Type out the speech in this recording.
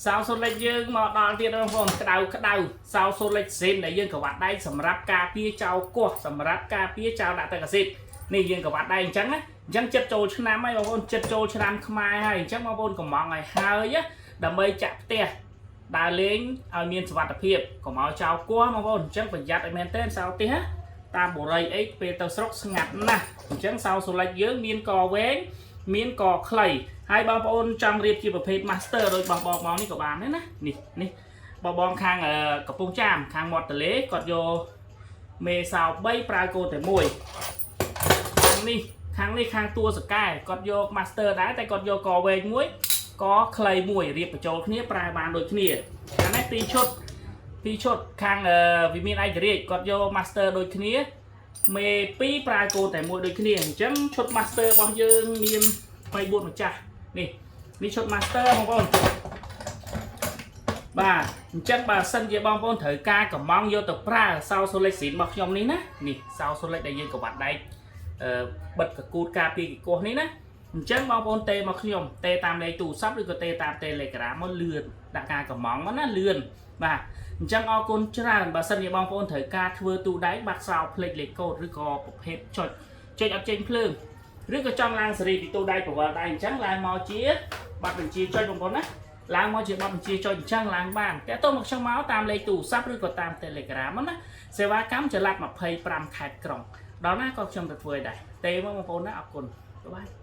សោសូលិចយើងមកដល់ទៀតបងប្អូនក្តៅក្តៅសោសូលិចស៊ីនដែលយើងក្រវ៉ាត់ដែកសម្រាប់ការពារចោលកោះសម្រាប់ការពារចោលដាក់ទឹកអាស៊ីតនេះយើងក្រវ៉ាត់ដែកអញ្ចឹងណាអញ្ចឹងចិត្តចូលឆ្នាំហើយបងប្អូនចិត្តចូលឆ្នាំខ្មែរហើយអញ្ចឹងបងប្អូនកំងឲ្យហើយណាដើម្បីចាក់ផ្ទះដើរលេងឲ្យមានសុវត្ថិភាពកុំឲ្យចោលកោះបងប្អូនអញ្ចឹងប្រយ័ត្នឲ្យមែនទែនសោផ្ទះណាតាមបរិយអីពេលទៅស្រុកស្ងាត់ណាស់អញ្ចឹងសោសូលិចយើងមានកវែងមានកខ្លី ហើយបងប្អូនចង់រៀបជាប្រភេទ master ដូចបងបងបងនេះក៏បានដែរណានេះនេះបងបងខាងកំពង់ចាមខាងមាត់ទន្លេគាត់យកមេសោ3ប្រើកូនតែមួយខាងនេះខាងនេះខាងតួសកែគាត់យក master ដែរតែគាត់យកកវែងមួយកខ្លីមួយរៀបបញ្ចូលគ្នាប្រើបានដូចគ្នាខាងនេះពីរឈុតពីរឈុតខាងវិមានឯករាជ្យគាត់យក master ដូចគ្នាមេ2ប្រើកូនតែមួយដូចគ្នាអញ្ចឹងឈុត master របស់យើងមាន3 4ម្ចាស់នេះនេះឈុត master បងប្អូនបាទអញ្ចឹងបើសិនជាបងប្អូនត្រូវការកំងយកទៅប្រើសោសូលិចស៊ីនរបស់ខ្ញុំនេះណានេះសោសូលិចដែលយើងក្បាត់ដែកអឺបិទកគូតការពារគីកោះនេះណាអញ្ចឹងបងប្អូនទេមកខ្ញុំទេតាមលេខទូរស័ព្ទឬក៏ទេតាម Telegram មកលឿនដាក់ការកំងមកណាលឿនបាទអញ្ចឹងអរគុណច្រើនបើសិនជាបងប្អូនត្រូវការធ្វើទូដែកបាត់សោផ្លេចលេខកូដឬក៏ប្រភេទចុចចុចអត់ចេញភ្លើង ឬក៏ចង់ឡើងសេរីពីទូដៃប្រវល់ដៃអញ្ចឹងឡើងមកជាប័ណ្ណបញ្ជាចុចបងប្អូនណាឡើងមកជាប័ណ្ណបញ្ជាចុចអញ្ចឹងឡើងបានតើតោះមកខ្ញុំមកតាមលេខទូរស័ព្ទឬក៏តាម Telegram ណាសេវាកម្មចល័ត25ខេត្តក្រុងដល់ណាក៏ខ្ញុំទៅធ្វើឲ្យដែរទេមកបងប្អូនណាអរគុណបាយបាយ។